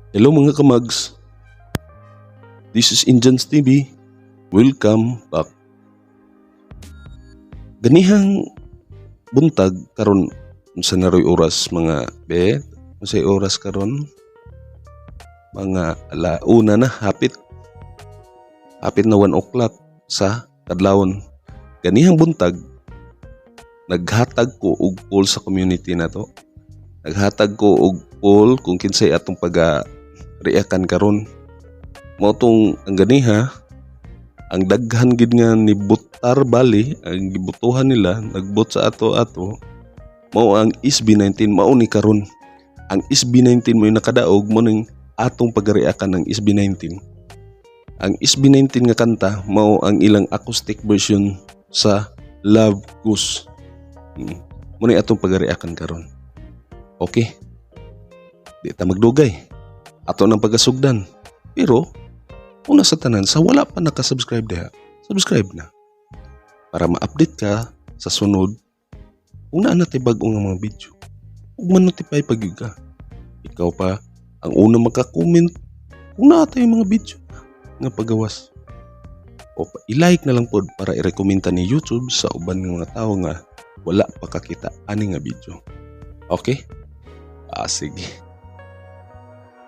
Hello, mga kamags. This is Injans TV. Welcome back. Ganihang buntag karon, unsa na ro'y oras, mga be? Unsay oras karon? Mga alauna na hapit. Hapit na 1 o'clock sa kadlawon. Ganihang buntag, naghatag ko og poll sa community nato. Naghatag ko og poll kung kinsay atong pag reakan karon. Mao tong ang ganiha, ang daghan gid nga nibutar, bali ang gibutuhan nila, nagbot sa ato mao ang SB19. Mao ni karon ang SB19 mo nakadaog. Mo ning atong pagreakan ang SB19. Ang SB19 nga kanta mao ang ilang acoustic version sa Love Goes. Mo ni atong pagreakan karon. Okay, di ta magdugay, ato nang pagasugdan. Pero una sa tanan, sa wala pa nakasubscribe diha, subscribe na para ma-update ka sa sunod kung naa na tay bag-o nga mga video ug ma-notify pag gyud ka. Ikaw pa ang una maka-comment kung naa tay mga video nga pagawas. O i-like na lang pod para i-recommend ni YouTube sa uban nga mga tawo nga wala pa kakita ani nga video. Okay? Ah, sige.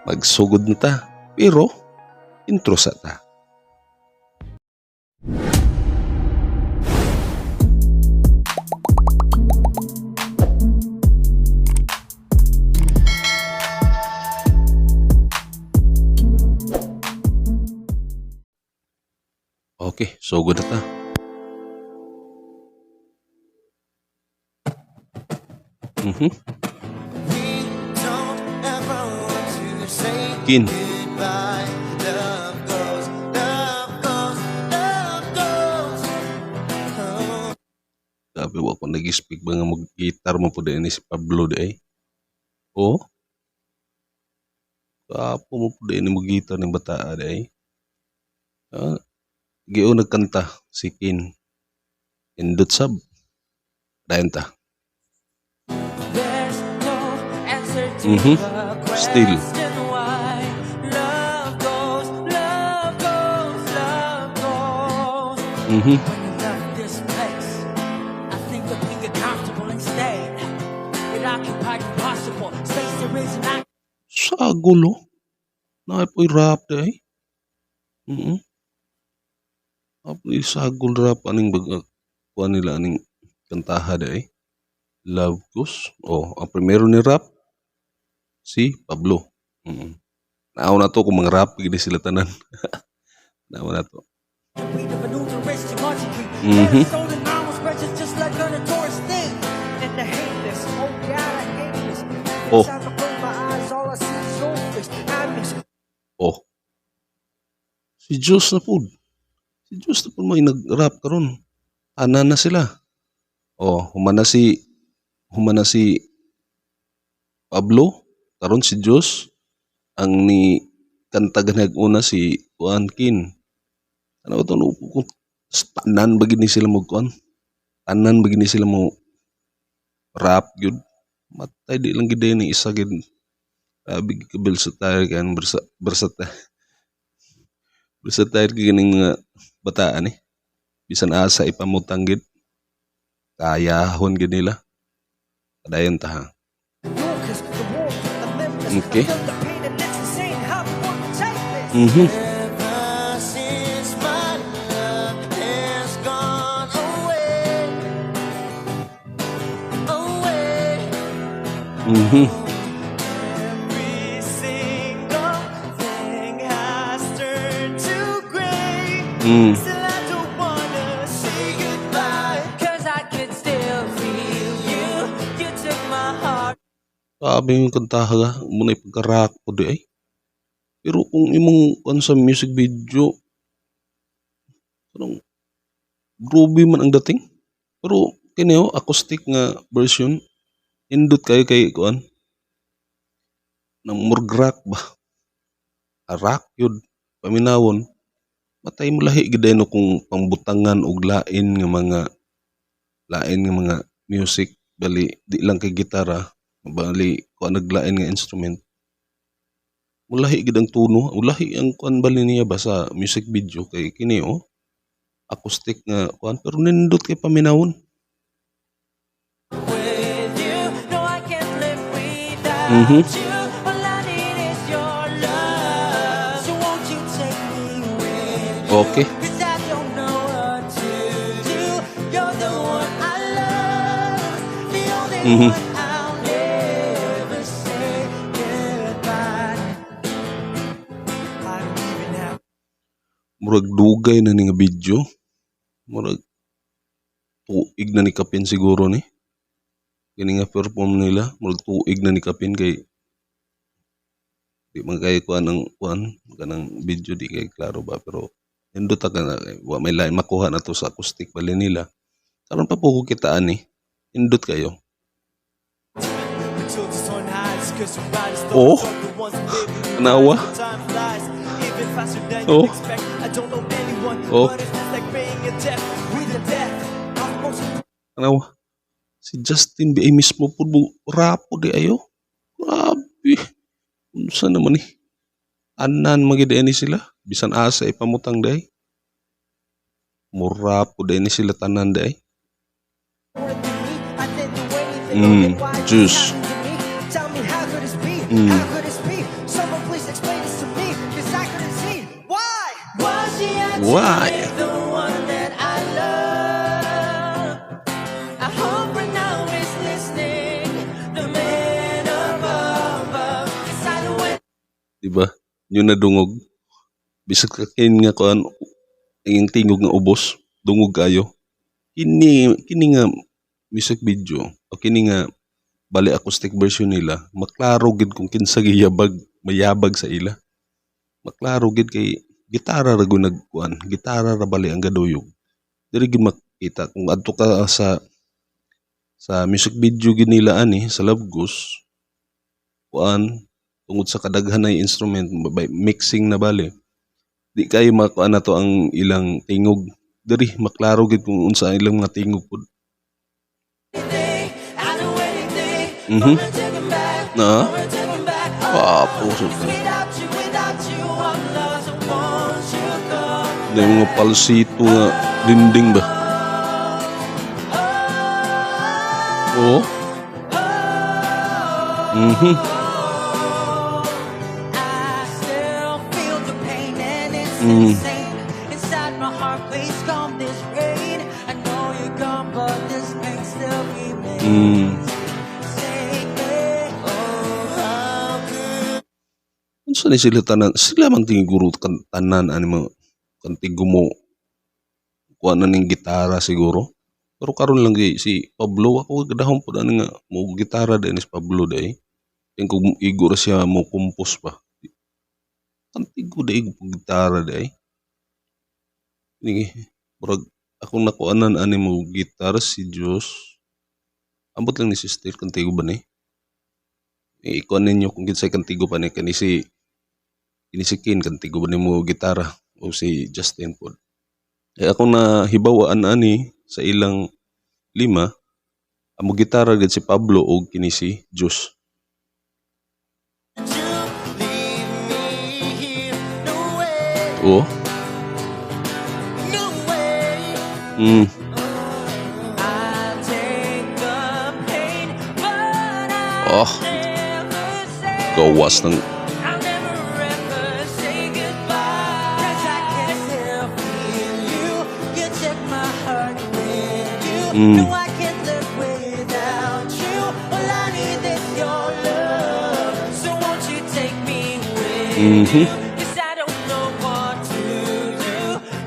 Magsugod na ta. Pero intro sa ta. Okay, sugod na ta. We don't ever want to say Kin. Goodbye. Love goes, love goes, love goes. Oh. Grabe, wa ko nag-speak ba nga mag-guitar mo po ni si Pablo di ay. Oh. Kapo mo po ni mag-guitar ng bataa di ay. Ah, gio nagkanta si Kin. Indot sab. Dayon ta. There's no answer to the Still. Question why love goes, love goes, love goes. When you left this place, I think that we get comfortable and stayed. It occupied impossible space there is an Sa gulo. Naa po'y rap di ay. Apoy sagol rap aning baga kuan nila aning kantaha di ay. Love Goes. Oh, ang primero ni rap si Pablo. Naaw na to kung mga rap gid sila tanan. Naaw na to. We the maneuverist logically. They're stolen miles, precious just like on a tourist thing. And I hate this. Oh God, I hate this. Every Oh. time I close my eyes, all I see is your face. I miss Oh. Si Juss na pud. Si Juss na pud may nag-rap karon. Ana na sila. Oh, human na si Pablo, karon si Juss ang ni kanta ganag una si Juan Kin. Ano to no, kung tanan ba gid ni sila mo kuan? Tanan ba gid ni sila mo rap gyud? Matay, di lang gid ni isa gid. Grabe gid ka versatile kan versatile. Versatile gid ning mga bataan eh. Bisan asa ipamutang gid. Kayahon gid nila. Padayon ta ha. Yours, the warmth, the memories. Okay. I feel the pain and it's insane how we want to take this. Ever since my love has gone away, away. Every single thing has turned to gray. Still, I don't wanna say goodbye. 'Cause I can still feel you. You took my heart. Grabe yung kantaha ga. Muna pagka-rock po di ay. Pero kung imong kuan sa music video, kanang groovy man ang dating. Pero kini oh, acoustic nga version, indot kayo kay kuan. Nang murag rock ba? Ah, rock yun. Paminawon. Matay mo lahi gid no kung pangbutangan og lain nga mga music, bali di lang kay gitara, bali kuan naglain nga instrument. Mulahi gid ang tono, mulahi ang kuan bali niya ba sa music video kay kini oh. Acoustic nga kuan pero nindot kay paminawon. With you. No, I can't live without you. All I need is your love. So won't you take me with you? Okay. 'Cause I don't know what to do. You're the one I love. The only one I'll never say goodbye. I don't even have Murag dugay na ni nga video. Murag tuig na ni kapin siguro ni. Kini nga perform nila, murag tuig na ni kapin kay di man kay kuan ang kuan kanang video, di kay klaro ba, pero nindot ka na wa may lain makuha na to sa acoustic bali nila. Karon pa po ko kita ani. Nindot kayo. The children's on highs, 'cause your body's Oh. the ones that live in Tanawa. Time flies even faster than Oh. you'd expect. I don't know anyone, Oh. but it's just like being a death with a death. Almost Tanawa. Si Justin bi ay mismo pud mo rapo di ayo. Grabe. Unsa naman ni? Anan magid ni sila. Bisan asa ipamutang day. Murapo day ni sila tanan day. I didn't do anything. Then why is this Juice. happening to me? Tell me, how could this be? Mm. How could this be? Someone please explain this to me, 'cause I couldn't see. Why? Why she had to Why? Leave the one that I love. I hope right now is listening. The man above. 'Cause I don't Diba? Yun na dungog. Bisag ka kin nga kuan ang tingog nga ubos, dungog kayo. Kini kini nga music video o kini nga bali acoustic version nila, maklaro gid kung kinsa giyabag, mayabag sa ila. Maklaro gid kay gitara ra gud nagkuan, gitara ra bali ang gaduyog. Diri gid makita kung adto ka sa music video gid nila ani sa Love Goes, kuan tungod sa kadaghan na instrument by mixing na bali. Di kayo makuan na to ang ilang tingog. Diri maklaro gid kung unsa ang ilang mga tingog pud. Anything, I do anything for a taking back, Na? For a taking back. Ah, Oh, puso 'cause without you, I'm lost. Won't you come Na yung mga falsetto nga dinding ba? Oo. I still feel the pain and it's insane. Inside my heart, please calm this rain. I know you're gone, but this pain still remains. Take me. Oh, how could Unsa ni sila tanan? Sila man tingiguro kan tanan ani mo kantigo mo kuha na ning gitara siguro. Pero karon lang kay si Pablo, ako gadahom pud ani nga mo gitara din si Pablo day. Kung igo ra siya mo compose pa. Kantigo day og gitara day. Ni murag akong nakuanan ani mo gitara si Juice. Ambot lang ni si Steel, kantigo ba ni? Ikuan ninyo kung kinsay kantigo pa ni kini si Kane, kantigo ba nimo gitara o si Justin pod. Eh ako na hibawaan ani sa ilang lima, amo gitara gid si Pablo og kini si Juice. you leave me here? No way, Oh. no way. I take the pain, but I'll Oh. never say Gawas ng I'll never ever say goodbye. 'Cause I can still feel you. You took my heart with you. No, I can't live without you. All I need is your love. So won't you take me with you? 'Cause I don't know what to do.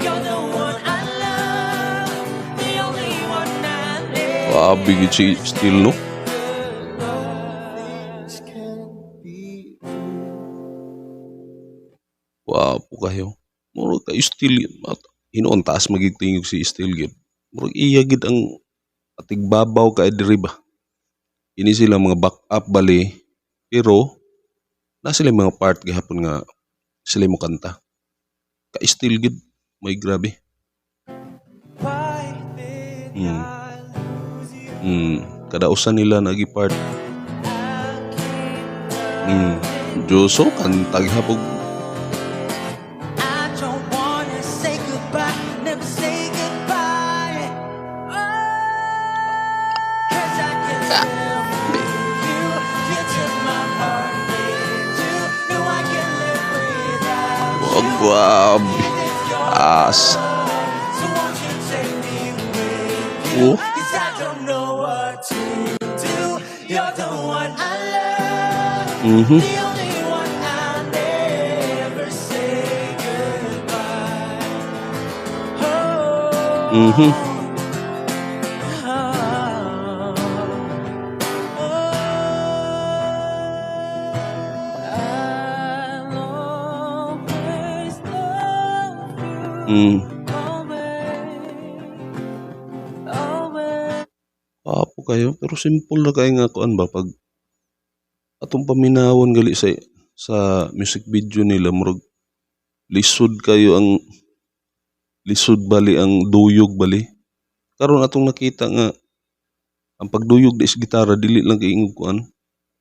You're the one I love, the only one I live. Grabe gid si Steel, no? This can't be true. Wapo kayo. Murag kay Steel hinuon taas magig tingog si Steel gid. Murag iya gid ang atigbabaw kay diri ba. Ini sila mga back up bali pero na sila mga part gihapon nga sila mo kanta. Ka Steel gid may grabe. Why did I lose you? Kadausan nila nagi part. I'll keep Diyoso, kanta gihapon. I don't wanna say goodbye, never say goodbye. 'Cause I can still feel you. You took my heart with you. No, I can't live without Oh, you. grabe. It's your As. love. So won't you take me with you? Oh. 'Cause I don't know what to do. You're the one I love. The only one I never say goodbye. Oh. Oh. Oh. I'll always love you. Always. Always. Gwapo kayo, pero simple ra kaayo nga kuan ba, pag atong paminawon gali sa music video nila, murag lisod kayo ang lisod bali ang duyog bali. Karon atong nakita nga ang pagduyog di sa gitara dili lang kay ingog kuan.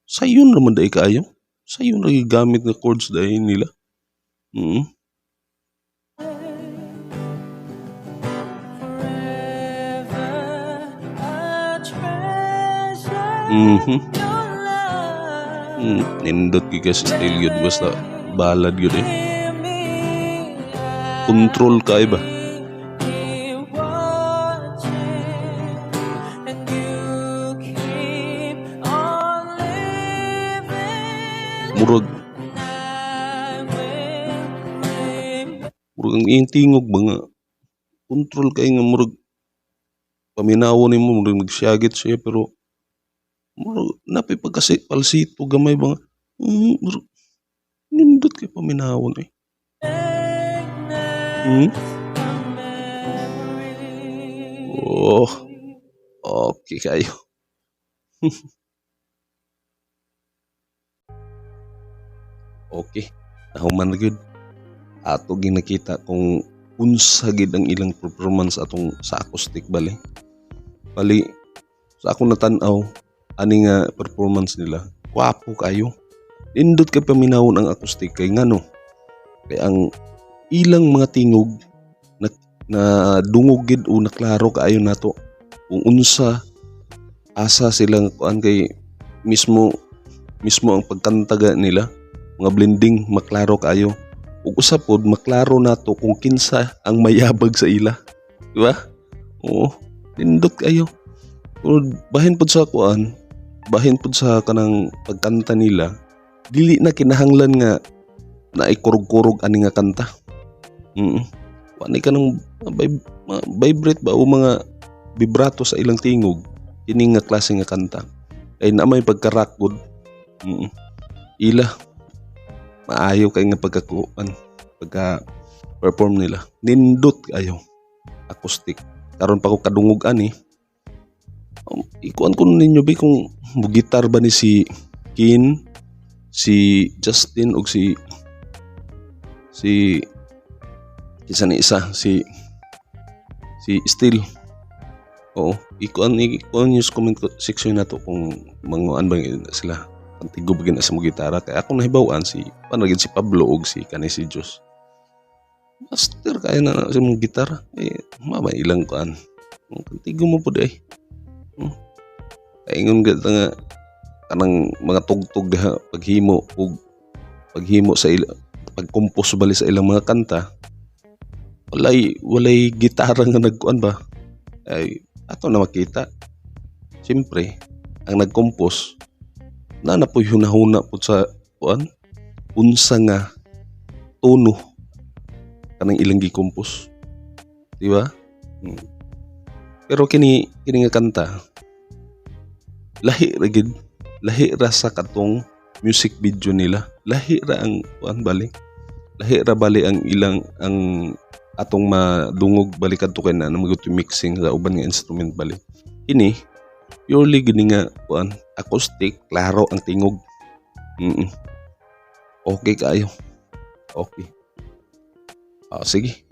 Sayon ra man diay kaayo. Sayon ra gigamit nga chords diay nila. Forever I treasure your love. Nindot gyud kay sa style gyud, basta ballad gyud eh. Hear me, Control kaayo ba? Keep watching, and you keep on living. Murag And I will remember. Murag ang iyang tingog ba nga control kay nga murag paminawon nimo murag nagsyagit siya, pero murag napay pagkasi falsetto gamay ba nga murag nindot kay paminawon eh. A memory. Oh, okay kayo. Okay, nahuman na gyud. Ato ginakita kung unsa gid ang ilang performance atong sa acoustic bali. Bali sa akong natan-aw ani nga performance nila, gwapo kayo. Nindot kay paminawon ang acoustic kay ngano? Kay ang ilang mga tingog na dungog gid o naklaro kaayo nato kung unsa asa silang kuan, kay mismo mismo ang pagkanta ga nila, mga blending, maklaro kaayo. Ug usa pod, maklaro nato kung kinsa ang mayabag sa ila, di ba? Oo, nindot kayo. Pero bahin pod sa kuan, bahin pod sa kanang pagkanta nila, dili na kinahanglan nga naikurog-kurog ani nga kanta. Wa ni kanang mga vibrate ba o mga vibrato sa ilang tingog kini nga klase nga kanta kay na may pagka-rock gud. Ila maayo kay nga pagkakuan, pagka perform nila, nindot kayo acoustic. Karon pa ko kadungog ani. Ikuan ko ninyo bi kung gitar ba ni si Kane, si Justin ug si isa ni isa si Steel. Oo, ikuan niyo sa comment section nato kung manguan ba sila. Kantigo ba gina sa mga gitara kay ako nahibaw-an si paano si Pablo ug si kani si Josh. Master kaya na sa mga gitara eh, mama ilang kuan. Kantigo mo pud eh. Kaingon gid nga kanang mga tugtog diha paghimo ug paghimo sa ila, pagkompose bali sa ilang mga kanta, walay gitara nga nagkuan ba ay ato na makita. Siyempre ang nagkompose na napoy hunahuna pud sa kuan unsa nga tono kanang ilang gi-compose, di ba? Pero kini nga kanta lahi ra gid, lahi ra sa katong music video nila, lahi ra ang kuan bali, lahi ra bali ang ilang ang atong madungog bali kadto kay na maguto mixing sa uban nga instrument bali. Kini purely gini nga kuan acoustic, klaro ang tingog. Okay kaayo. Okay. Sige.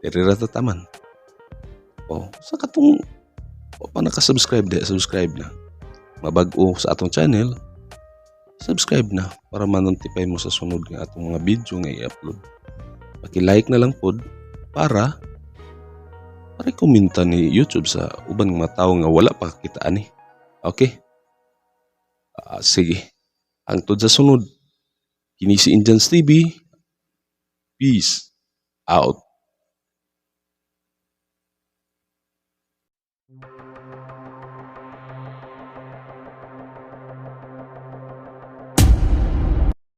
Diri ra ta taman. Oh, sa katong wa pa naka-subscribe di, subscribe na. Mabag-o sa atong channel. Subscribe na para ma-notify mo sa sunod nga atong mga video nga i-upload. Paki-like na lang pod para pa-recommend ni YouTube sa uban nga mga tawo nga wala pa kakita ani. Okay? Ah, sige. Hangtod sa sunod. Kini si Indians TV. Peace out.